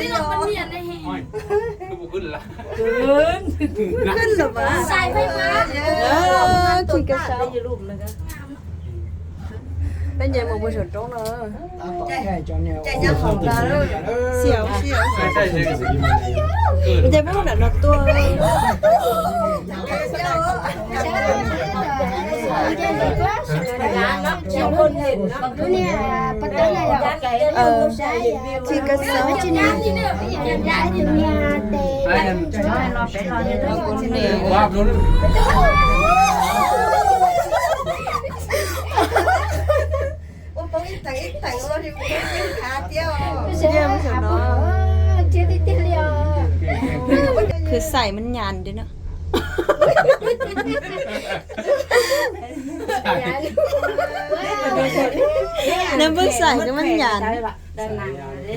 ນີ້ເນາະ ມັນມຽນໄດ້ແຮງ. ໂອ້ຍ ຄືບໍ່ຂຶ້ນລະ? ຂຶ້ນ ຂຶ້ນລະຫວາ? ສາຍໄຟຟ້າ. ເອີ ຂີ່ກະເຊົາ. ເປັນຫຍັງບໍ່ ບໍ່ສົນຕົງເນາະ? ໃຈ ໃຈເຈົ້າຂອງຕາເດີ. ສຽວ ສຽວ. ໃຊ່ ໃຊ່ ໃຊ່ ມັນຈະບໍ່ໜັກເນາະຕົວ. ເອີ ທີ່ກະເຊົາ. ຄືສາຍມັນຍານເດ້ເນາະ. ແນວເບິ່ງສາຍຄືມັນຍານ.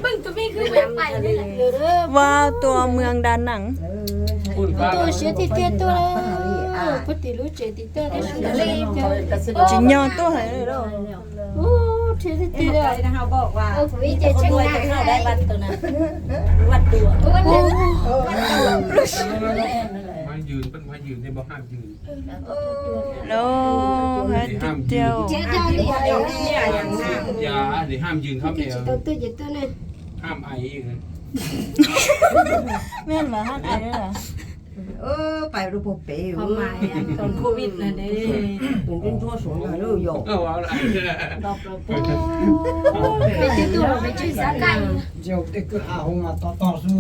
ເບິ່ງຕົວນີ້ຄືແບບໄປເລີຍ. ວ້າວ ຕົວເມືອງດານັງ. ໂຕເຊຕິເຕໂຕ ປະຕິລຸເຈຕິເຕ ຈິຍອໂຕໃຫ້ເລີຍເນາະ. ໂອ້ ເຈຕິເຕເນາະ. ເຮົາບອກວ່າ ເອີ ມີແຕ່ຄົນລວຍເຂົ້າໄດ້ວັດໂຕນັ້ນ ວັດດວງ. ມາຢືນ ເພິ່ນມາຢືນ ເພິ່ນບໍ່ຫ້າມຢືນ. ໂອ້ ເຮັດຕິດດຽວ. ຢ່າ ນີ້ຫ້າມຢືນຄຳດຽວ. ຫ້າມໄອອີກນະ. ແມ່ນບໍ່? ຫ້າມໄອເດີ. ເອີ ໄປບໍ່ເປ. ຄວາມໝາຍອັນຕອນໂຄວິດນັ້ນເດ້ ເປັນເປັນທົ່ວສົນເລີຍໂຍ. ເອີ ເວົ້າຫຼາຍ. ໂອ້ຍ ໄປຈື່ຕົວ ໄປຈື່ສາໄກ່. ເຈົ້າໄດ້ເກີດອາຫົງມາຕໍ່ໆຊື່.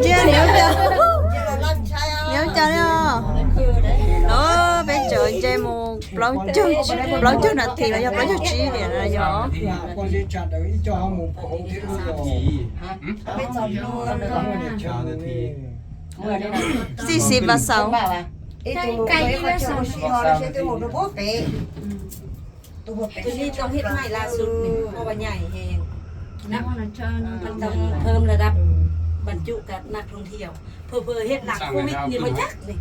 ເຈົ້າ ເຈົ້າເນາະ. ໂອ້ ໄປເຈີເຈໂມ ເປົ່າເຈົ້າ ເປົ່າເຈົ້າໜ້າທີ່ລະຍອມ ເປົ່າເຈົ້າຈີເດລະຍອມ. ສີ່ສິບວ່າເຊົາ. ໄກ ໄກ ຕົວນີ້ຕ້ອງເຮັດໃໝ່ລ່າສຸດນີ້ ເພາະວ່າໃຫຍ່ແຮງນະ. ມັນຕ້ອງເພີ່ມລະດັບບັນຈຸກັບນັກທ່ອງທ່ຽວ. ເຜີໆເຮັດຫຼັງໂຄວິດນີ້ບໍ່ຈັກນີ້.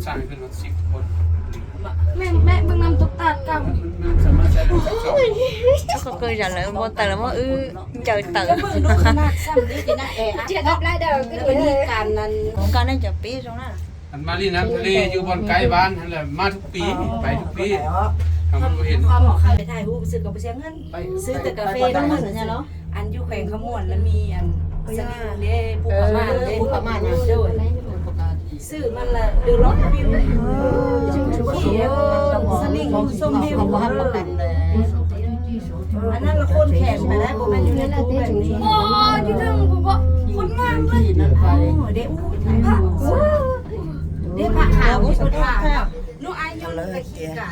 ສ້າງໃຫ້ເພິ່ນວ່າສິບຄົນ. ແມ່ ແມ່ເບິ່ງນ້ຳຕົກຕາດເກົ່າ. ມັນສາມາດໃຊ້ໄດ້ສິບສອງຄົນ. ເຂົາເກີດຢ່າງແລ້ວບໍ່ແຕ່ລະວ່າ ອື ໃຈເຕີ. ເບິ່ງດູຂະໜາດຊ້ຳນີ້ ຈະໜ້າແອອັດເນາະ. ແລ້ວມັນມີການນັ້ນ ການນັ້ນຈະປີຊ່ວງນັ້ນ. ອັນມາຫຼິ້ນນ້ຳທະເລຢູ່ບ່ອນໃກ້ບ້ານຫັ້ນແຫຼະ ມາທຸກປີ ໄປທຸກປີ. ຖ້າມັນບໍ່ເຫັນ ຄວາມເອົາໄຂ່ໄປຖ່າຍຮູບ ຊື້ກະບໍ່ເສຍເງິນ ຊື້ແຕ່ກາເຟເນາະ. ອັນຢູ່ແຂວງຄຳມ່ວນລະມີອັນສະລິງເດ້ ປູຜາມ່ານເດ້. ໂດຍ ຊື້ມັນລະເດືອນລະວິວ ສະລິງຊົມວິວ. ອັນນັ້ນລະໂຄ່ນແຂນໄປໄດ້ ບໍ່ແມ່ນຢູ່ໃນຕູ້ແບບນີ້. ໂອ້ ຢູ່ເທິງພຸ້ນບໍ ຄົນງາມເລີຍ. ໂອ້ ເດ້ ອູ້ ເດ້ ພະຂາວ ມີຄົນຂາວເນາະ. ອ້າຍຍົນກະຂີ້ກາຍ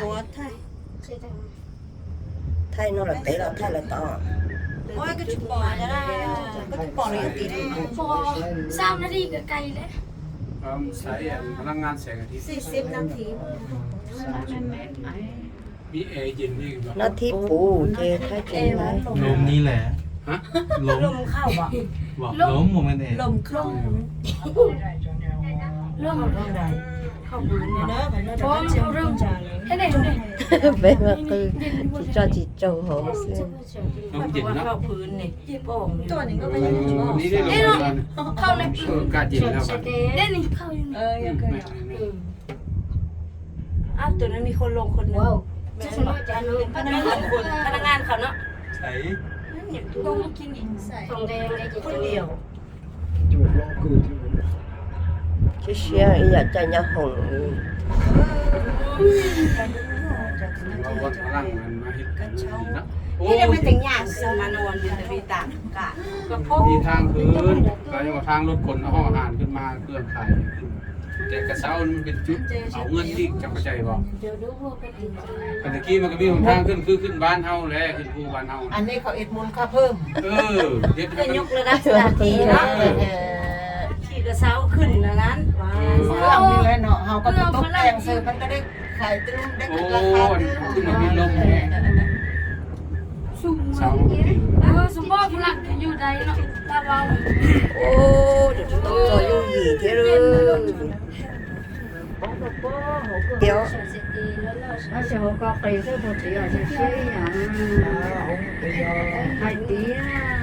ໄທໂນລະເຕະລະ ໄທລະຕໍ່. ໂອ້ຍ ກະຈຸປອນລະ ກະຈຸປອນລະຕິ ພໍສາມນາທີກະໄກແລ້ວ. ຄວາມໃຊ້ພະລັງງານແສງອາທິດ ສີ່ສິບນາທີ. ມີແອເຢັນອີກບໍ່? ນາທີປູເຈ ໄທເຈັນຫຼາຍ. ລົມນີ້ແຫຼະ. ຮະ? ລົມ ລົມເຂົ້າບໍ່? ບໍ່ ລົມ ລົມບໍ່ແມ່ນແອ. ລົມເຂົ້າ ລົມ ລົມໃດ? ເຂົ້າບຸນເດີ ເບິ່ງວ່າຄືຊິຈອດຊິໂຈໂຫ. ລົມເຢັນເນາະ ເຂົ້າພື້ນນີ້ ໂປ່ງຢູ່. ຕົວນີ້ກະບໍ່ເຢັນ ເອີ ເຂົ້າໃນ ອາກາດເຢັນແລ້ວ. ເດ້ນີ້ ເຂົ້າຢູ່ນີ້. ເອີ ເອີ ອືມ. ອ້າວ ໂຕນັ້ນມີຄົນລົງຄົນໜຶ່ງ. ພະນັກງານຄົນ ພະນັກງານເຂົາເນາະ. ໃສ? ຕົງກິນອີກໃສ? ຄົນດຽວ. ເຊຍ ອີ່ຫຍັງຈະຍາຫົງ. ວ່າວັດພະລັງມັນມາເຮັດກັນເນາະ. ໂອ້ ນີ້ແຫຼະ ມັນຈັ່ງຍ່າງຂຶ້ນມານອນຢູ່ ແຕ່ມີຕາກະ ກະພໍ ມີທາງຂຶ້ນ ກະຍັງວ່າທາງລົດຂົນເອົາຫ້ອງອາຫານຂຶ້ນມາ ເຄື່ອງຂາຍຂຶ້ນ. ແຕ່ກະເຊົ້າມັນເປັນຈຸດເອົາເງິນອີກ ເຈົ້າເຂົ້າໃຈບໍ່? ແຕ່ຕະກີ້ມັນກະມີຫົນທາງຂຶ້ນ ຄືຂຶ້ນບ້ານເຮົາແຫຼະ ຂຶ້ນພູບ້ານເຮົາ. ອັນນີ້ເຂົາເຮັດມູນຄ່າເພີ່ມ. ເອີ ເຮັດໃຫ້ມັນຍົກລະດັບສະຖານທີ່ເນາະ. ເອີ ຂີ່ກະເຊົ້າຂຶ້ນອັນນັ້ນ ເຄື່ອງນີ້ແຫຼະເນາະ ເຮົາກະໄປຕົກແຕ່ງໃສ່ ມັນກະໄດ້ຂາຍຕື່ມ ໄດ້ລາຄາຕື່ມ. ໂອ້ ອັນຂຶ້ນມາມີລົມແຮງ. ສູງ ເຊົາ ເອີ ສົມພໍ້ຜູ້ຫຼັກກະຢູ່ໄດ້ເນາະ ລາວເວົ້າ. ໂອ້ ດຽວຈະຕ້ອງຈອຍຢູ່ຫີເທເດີ. ດຽວ ໃຫ້ເຕີຍ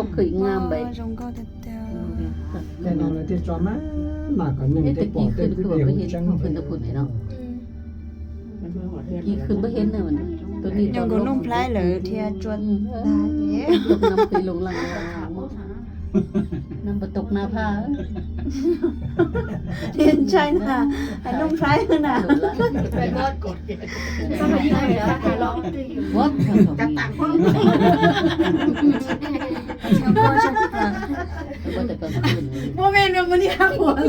ຕົກຄືອີກງາມໄດ໋. ແຕ່ນອນແລ້ວເຕັມຈອມມາ ມາກໍໜຶ່ງ ເອີ ແຕ່ ແຕ່ ແຕ່ກີ້ຂຶ້ນຄືວ່າບໍ່ເຫັນເພິ່ນແຕ່ພຸ້ນເນາະ. ອືມ ກີ້ຂຶ້ນບໍ່ເຫັນເນາະ ໂຕນີ້ ຍັງກໍໜຸ່ມພລາຍເລີຍ ເທຍຈວດ ອືມ ຕາຍເດ້ ຕົກນ້ຳໄປລົງຫຼັງ ນ້ຳບໍ່ຕົກໜ້າຜາ ເຫັນໃຊ່ນະ ໄອ້ໜຸ່ມໄພນະ ໄປໝົດ ກະຕັງ ບໍ່ແມ່ນວ່າມື້ນີ້ຫາຜົວຫຼາ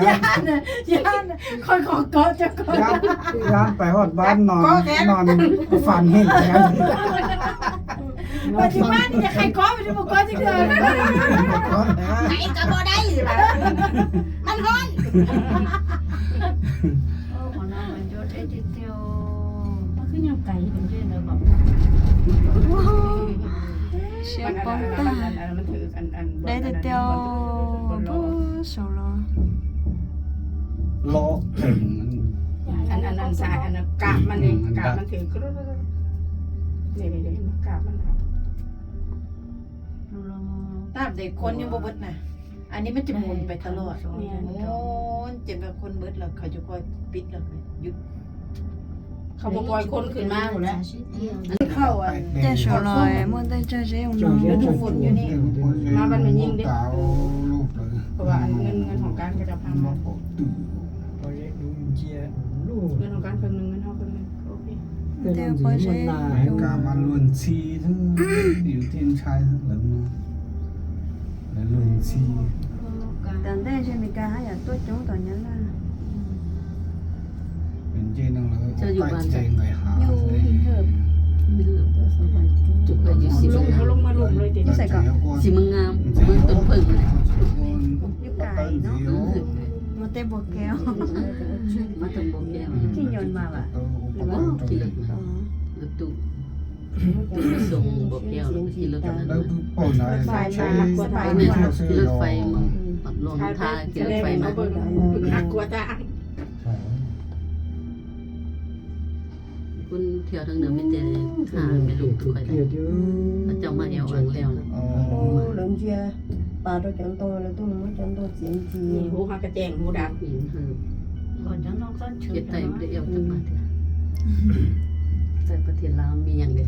ຍ ຢ້ານ ຢ້ານ ຂ້ອຍຂໍເກາະເຈົ້າກ່ອນ ຢ້ານ ຢ້ານໄປຮອດບ້ານນອນ ເກາະແຂນ ນອນຝັນເຫັນແລ້ວ ປັດຈຸບັນນີ້ຢາກໃຫ້ເກາະ ບໍ່ໄດ້ເກາະຈັກເທື່ອ ໄປກໍບໍ່ໄດ້ວ່າ ມັນຮ້ອນ ໂອ້ ຂອງນ້ອງມັນຍົດໄດ້ຕິດດຽວ ມັນຄືຍັງໄກເປັນເດ້ເນາະ ເຊຍປອງຕາ ໄດ້ແຕ່ແຕ່ວ ໂອ້ ສອງລໍ້ ລໍ້ເຖິງ ອັນ ອັນ ອັນ ອັນສາຍ ອັນ ກາບມັນເດ້ ອືມ ກາບມັນຖືກ ນີ້ໆ ກາບມັນ ຕາບໃດຄົນຍັງບໍ່ເບິດນະ ອັນນີ້ມັນຈະໝູນໄປຕະຫຼອດ ໝູນຈົນວ່າຄົນເບິດແລ້ວ ເຂົາຈະຄ່ອຍປິດແລ້ວກໍຢຸດ ເຂົາບໍ່ປ່ອຍຄົນຂຶ້ນມາພຸ້ນແຫຼະ ເຂົ້າອັນ ແຕ່ສອງລໍ້ ມັນໄດ້ຈ່າຍໃຊ້ຂອງນ້ອງ ຝົນຢູ່ນີ້ ມາບ້ານແມ່ຍິງເດ້ ເພາະວ່າອັນເງິນ ເງິນຂອງການເຂົາເຈົ້າພາມາ ເງິນຂອງການເຄິ່ງໜຶ່ງ ເງິນເຮົາເຄິ່ງໜຶ່ງ ໂອເຄ ແຕ່ບໍ່ໃຊ່ ກາມາລຸນຊີ ຢູ່ທີ່ຊາຍເລີຍມາ ລຸນຊີ ຕອນແຕ່ເຊມີກາຫາຢາຕົວຈົງຕອນນັ້ນນະ ເປັນເຈນັງເລີຍ ເຈົ້າຢູ່ບ້ານໃສ ຢູ່ຫິນເຫີບ ຈຸກຂ້ອຍຢູ່ສີເມືອງງາມ ຢູ່ໃສເກາະ ສີເມືອງງາມ ເມືອງຕົ້ນເຜິ້ງ ຢູ່ໄກເນາະ ມາແຕ່ບໍ່ແກ້ວ ມາແຕ່ບໍ່ແກ້ວ ຂີ່ຍົນມາຫວາ ຫຼືວ່າຂີ່ລົດ ອໍ ລົດຕູ້ ຕູ້ໄປສົ່ງບໍ່ແກ້ວ ແລ້ວກໍຂີ່ລົດອັນນັ້ນ ໄຟມາ ໄຟມາ ຂີ່ລົດໄຟມາ ຮອດຫຼວງນ້ຳທາ ຂີ່ລົດໄຟມາ ໜັກກວ່າທາງ ຄົນທ່ຽວທາງເໜືອມີແຕ່ຫາແມ່ລູກຂ້ອຍ ເຂົາເຈົ້າມາແອວອັງແລ້ວນະ ໂອ້ ເລີນເຈຍ ປາໂຕຈັນໂຕ ແລ້ວໂຕໜຶ່ງມາຈັນໂຕ ຈຽງຈີ ນີ້ຫູຫາກະແຈ້ງ ຫູດັບ ເຮັດໄດ້ບໍ່ໄດ້ແອວຈັກບາດ ໃສ່ປະເທດລາວມີຫຍັງເດ?